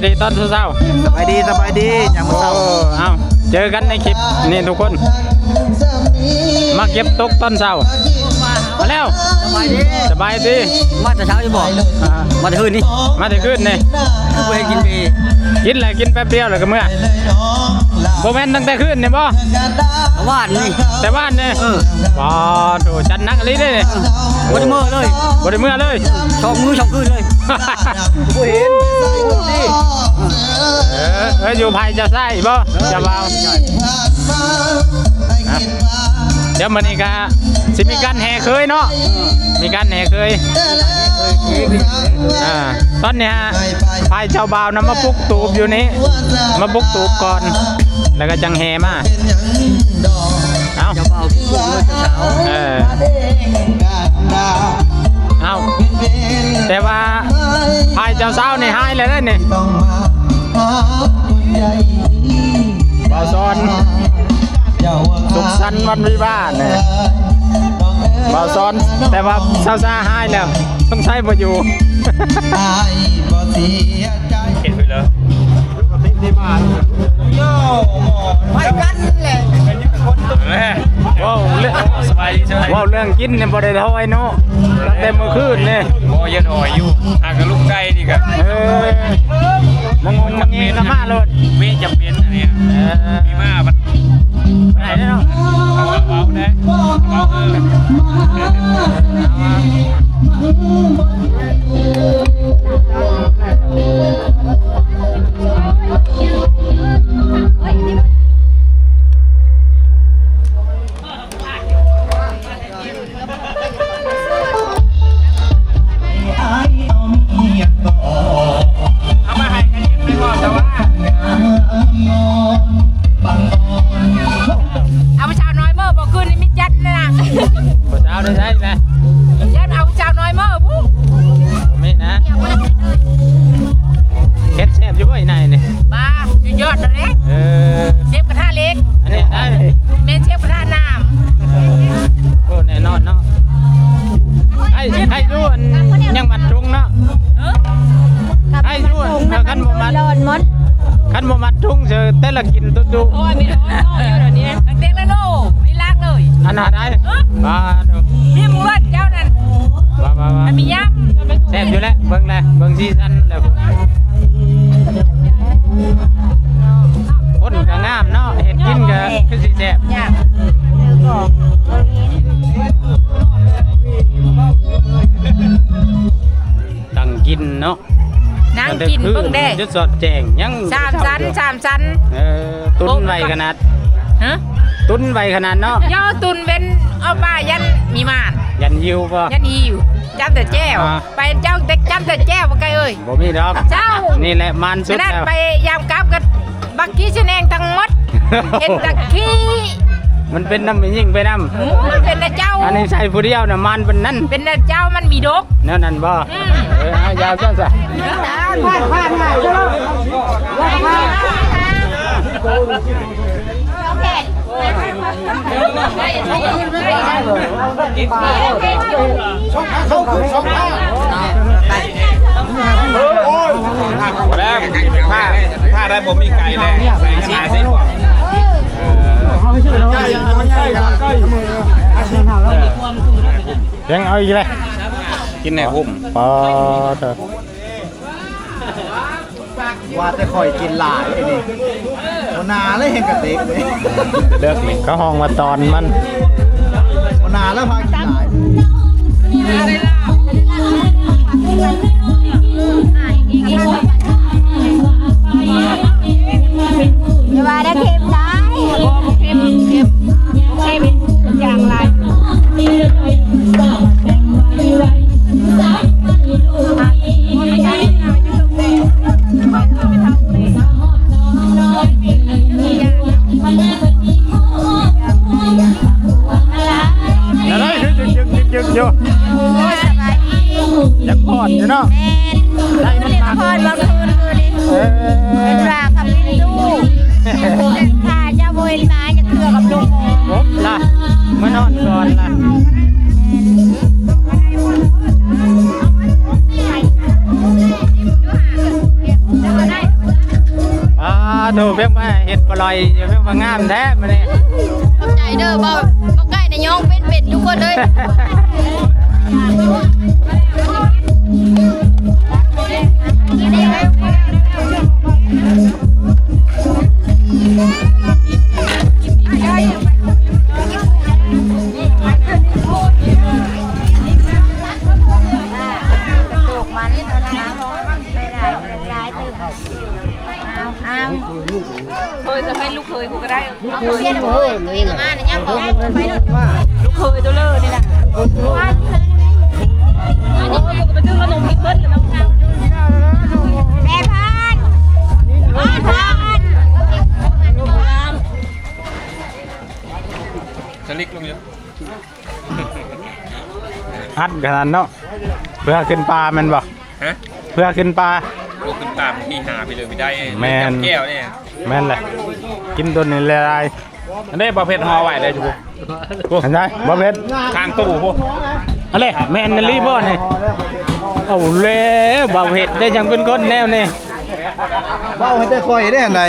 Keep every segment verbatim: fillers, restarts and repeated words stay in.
ดีตอนเช้าๆ สบายดี สบายดี ยามมื้อเช้า โอ้ เอ้า เจอกันในคลิปนี่ทุกคน มาเก็บตกตอนเช้า มาแล้ว สบายดี สบายดี มาแต่เช้าอยู่บ่ อ่า มาแต่คืนนี่ มาแต่คืนนี่ คือบ่ให้กินเบ กินแหละ กินแป๊บเดียวแล้วก็เมือ บ่แม่นตั้งแต่คืนนี่บ่ แต่วานนี่ แต่วานนี่ เออ ว้าโถ จัดหนักอีหลีเด้นี่ บ่ได้เมือเลย บ่ได้เมือเลย สองมื้อสองคืนเลย บ่เห็น เออ เออ อยู่ไผเจ้าชายบ่ เจ้าบ่าว อ่ะ เดี๋ยวมื้อนี้ก็สิมีการแห่เคยเนาะ มีการแห่เคย อ่า ตอนนี้ฮะ ฝ่ายเจ้าบ่าวนำมาปลุกตูบอยู่นี่ มาปลุกตูบก่อน แล้วก็จังแห่มา เอ้า เจ้าบ่าวผู้ปลุกเจ้าสาว เออ เอ้า แต่ว่าฝ่ายเจ้าสาวนี่หายแล้วเด้อนี่ บ่าวสอน สุขสันต์วันวิวาห์เนี่ย บ่าวสอน แต่ว่าสาวซ่าหายแล้ว สงสัยบ่อยู่ เห็นไปแล้ว โย่ ไปกันแหละ แม่ ว้าว เรื่อง สบายดี สบายดี ว้าว เรื่องกินเนี่ยบ่ได้ถอยเนาะ ตั้งแต่เมื่อคืนเนี่ย โอ้ย ยังถอยอยู่ หากกับลูกไก่ดีกว่า เออ มางงมางเงก็มาโลด เวจำเป็นอันเนี้ย เออ มีมาบัด ไหนเนาะ เอาเอาเอาได้ เอาเอา เอามาให้กันยังไม่พอแต่ว่า เอาผู้สาวน้อยเมื่อบอกคืนนี้มิดยัดนะ ผู้สาวได้ใช่ไหม ยัดเอาผู้สาวน้อยเมื่อผู้ ไม่นะ เฮ็ดแซ่บอยู่บ่ไอ้นายนี่ บ้า สุดยอดเลย เออ เชฟกระทะเหล็ก อันนี้ได้ แม่นเชฟกระทะน้ำ เออ โอ้ แน่นอนเนาะ ไอ้ ไอ้ดูอันยังมัดถุงเนาะ เออ ไอ้ดูอัน คันบ่มัด ร้อนมด คันบ่มัดถุงเจอแต่ละกินตุ๊ๆ โอ้ย มีร้อนนอกอยู่เดี๋ยวนี้นะ เด็กละโน่ ไม่ล้างเลย อันนั้นได้ เออ บ้าโถ นี่มึงเลิศเจ้านั่น ว้าวๆๆ มันมีย่ำ แซ่บอยู่แล้ว เบิ่งแหละ เบิ่งสีสันแล้ว คนก็งามเนาะ เฮ็ดกินก็คือสิแซ่บ ย่ำ ตั้งกินเนาะ นั่งกินเบิ่งเด้ จนสอดแจ้ง ยัง สามชั้น สามชั้น เออ ตุนไว้ขนาด ฮะ ตุนไว้ขนาดเนาะ ย่อตุนเป็นเอาปลายันมีมาน ยันหิวบ่ ยันหิว จำแต่แจ้ว อ่า ไปเจ้าแต่จำแต่แจ้วบ่ไกลเอ้ย บ่มีดอก เจ้า นี่แหละมันสุด ขนาด แล้ว ไปยามกลับก็บักขี้ชะแนงทั้งหมด เห็นแต่ขี้ มันเป็นน้ำมันยิ่งไปน้ำ โอ้ย เป็นนะเจ้า อันนี้ใส่ผู้เดียวน่ะมันเป็นนั่น เป็นนะเจ้ามันมีดก แนวนั้นบ่ อืม เออ เอายาวสั้นซะ โอ้ย แล้วผ้า ผ้าได้ผมมีไก่เลย ใส่ขนาดนี้ ยังเอาอีกเลย กินแหนมหุ้ม ปอเถอะ ว่าแต่ข่อยกินหลายไอ้นี่ หัวหน้าเลยเห็นกระเต็กเลย เลือกนี่เขาห้องมาตอนมัน หัวหน้าแล้วพากินหลาย อย่าว่าได้เค็มได้ บ่เค็ม เค็ม บ่เค็ม อย่างไร อะไรคือจึกๆๆๆอยู่ โอ้ย สบายดี อยากพอดอยู่เนาะ แม่น ได้มันหนัก พอดบางคืนคืนนี้ เออ เป็นว่ากับเป็นตู้ ถ้าเจ้าบ่เห็นมาจะเถื่อกับลูก โอ๊ะล่ะ มานอนก่อนล่ะ แม่น แม่น แม่น แม่น แม่น แม่น แม่น โอ้เพียงว่าเห็ดปลอยเพียงว่างามแท้มาเนี่ย ขอบใจเด้อ เบา เบาไก่ในยย่องเป็นเป็นทุกคนเลย เฮ้ย จะให้ลูกเคยกูก็ได้ ลูกเคยตัวเลิศนี่แหละ อันนี้กูไปซื้อขนมกินเพิ่นกันแล้ว แม่พัน แม่พัน สลิกลงเยอะ อัดขนาดเนาะ เพื่อขึ้นปลาแม่นบ่ ฮะ เพื่อขึ้นปลา โอ้ขึ้นตามที่หาไปเลยไม่ได้ แม่น แก้วเนี่ย แม่นแหละ กินตัวนี้หลายๆ อันนี้บ่เผ็ดห่อไว้ได้จุ๊บ อันไหนบ่เผ็ด ข้างตู้พุ้น อันนี้แม่นอีหลีบ่นี่ เอาแล้วบ่เผ็ดได้ยังเป็นคนแนวนี้ เว้าให้แต่ข่อยได้อันใด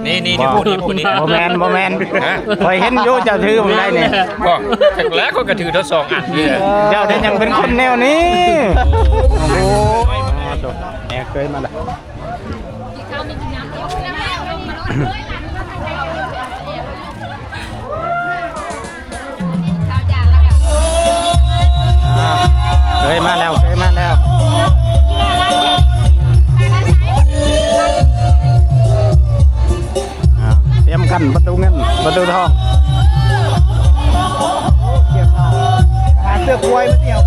นี่นี่นี่พูดนี่พูดนี่ บ่แม่นบ่แม่น ฮะ ข่อยเห็นอยู่เจ้าถือบ่ได้นี่ บ่จักแล้วก็กระถือทั้งสองอันนี่แหละ เจ้าได้ยังเป็นคนแนวนี้ โอ้โห แอกเกยมาละ อ่า เคยมาแล้ว เคยมาแล้ว อ่า เตรียมกันประตูเงิน ประตูทอง หาเสื้อควายมาเที่ยว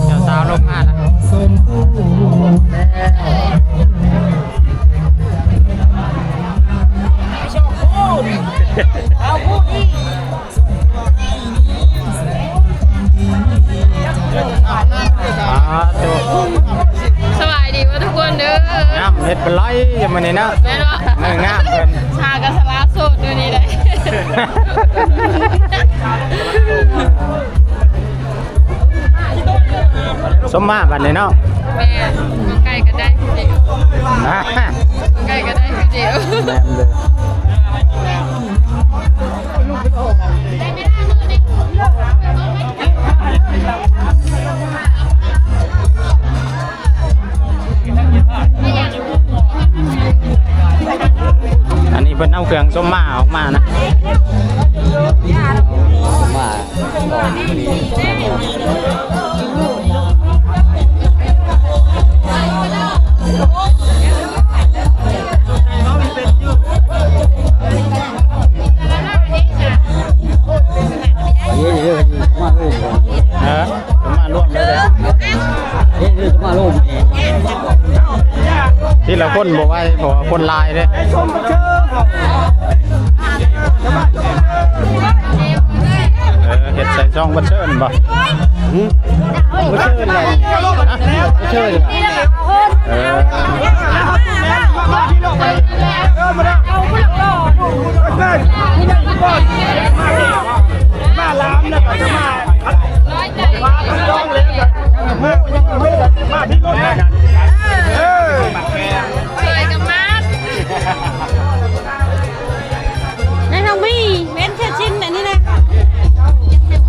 เจ้าสาวลงมาแล้ว อ่า ตัว สบายดีว่าทุกคนเด้อ งามเฮ็ดเป็นไรอย่างมื้อนี้นะ แม่นบ่ เออ งามเพิ่น ชากับสลาโสดอยู่นี่แหละ สมมาบัดนี้เนาะ แม่น ใกล้ก็ได้คือเดียว อ่า ใกล้ก็ได้คือเดียว แม่นเลย อันนี้เพิ่นเอาเครื่องส้มมาออกมานะ มา เออ มารวมเลยเด้อ เฮ้ย เฮ้ย มารวม ทีละคนบ่ไหว เพราะว่าคนหลายเด้ เออ เฮ็ดใส่ซองบัตรเชิญบ่ หืม บัตรเชิญเลย ฮะ บัตรเชิญ เออ มาลามแล้วก็จะมา มายังไม่มาพี่รถนะ เออ ช่วยกันมา นายทองพี่เว้นเสื้อชิ้นอันนี้นะ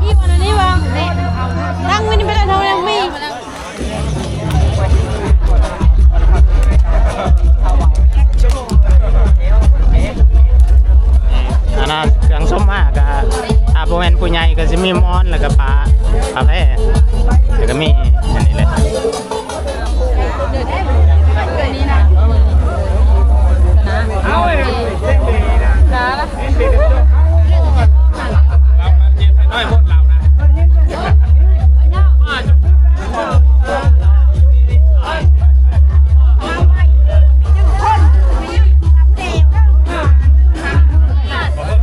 พี่วันอันนี้วะ ตั้งวินไปเลยทองยังมี อันนั้นเครื่องส้มมากอะ ถ้าบ่แม่นผู้ใหญ่ก็สิมีหมอน แล้วก็ผ้า ผ้าแพร แล้วก็มีอันนี้แหละ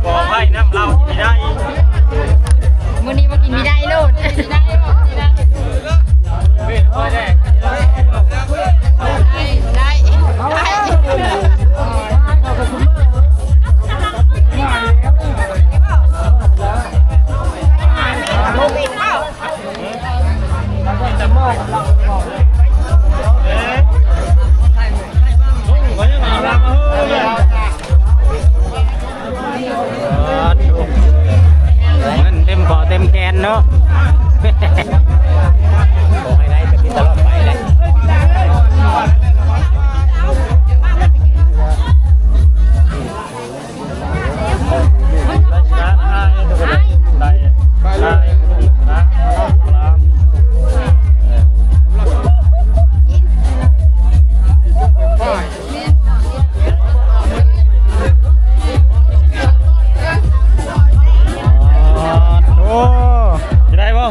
ขออภัยนำ เรากินได้ มื้อนี้บ่กินมีได้โลด ได้ ได้ ได้ เงินเต็มคอเต็มแขนเนาะ ขอให้ได้แบบนี้ตลอดไปเลย โอ้ จะได้บ่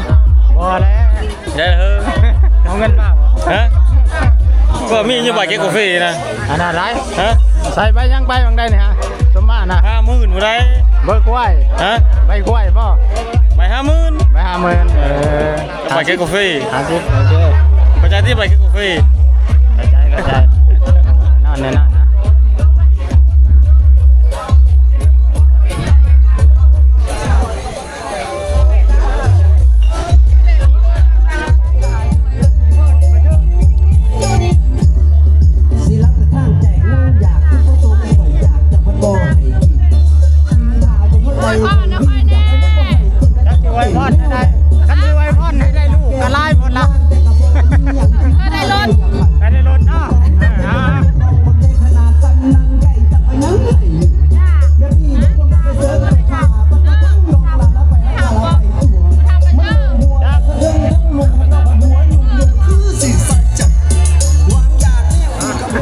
บ่แล้ว ได้เฮ้อ เอาเงินมาบ่ ฮะ ก็มีอยู่ใบเก็บกาแฟนะ อันนั้นไร ฮะ ใส่ใบยังใบหว่างใดนี่ฮะ สมมานะ ห้าหมื่นบ่ได้ ใบควาย ฮะ ใบควายบ่ ใบห้าหมื่น ใบห้าหมื่น เออ ใบเก็บกาแฟ ห้าสิบ โอเค เข้าใจที่ใบเก็บกาแฟ เข้าใจ เข้าใจ นั่นแน่นอนนะ จักสิอวยพรให้ได้ คันสิอวยพรให้ได้ลูกก็หลายพุ้นละ เออ ได้รถ ให้ได้รถเนาะ เออ เอา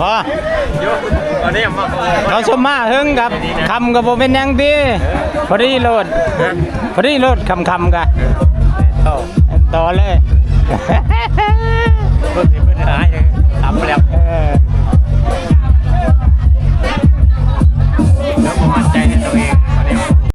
พอ อันนี้มา เขาสมมาเฮิงครับ คำก็บ่เป็นหยังติ พอดีโลด พอดีโลด คำๆ กะ ต่อ ต่อเลย เพิ่นสิเพิ่นหายเลย คำแล้ว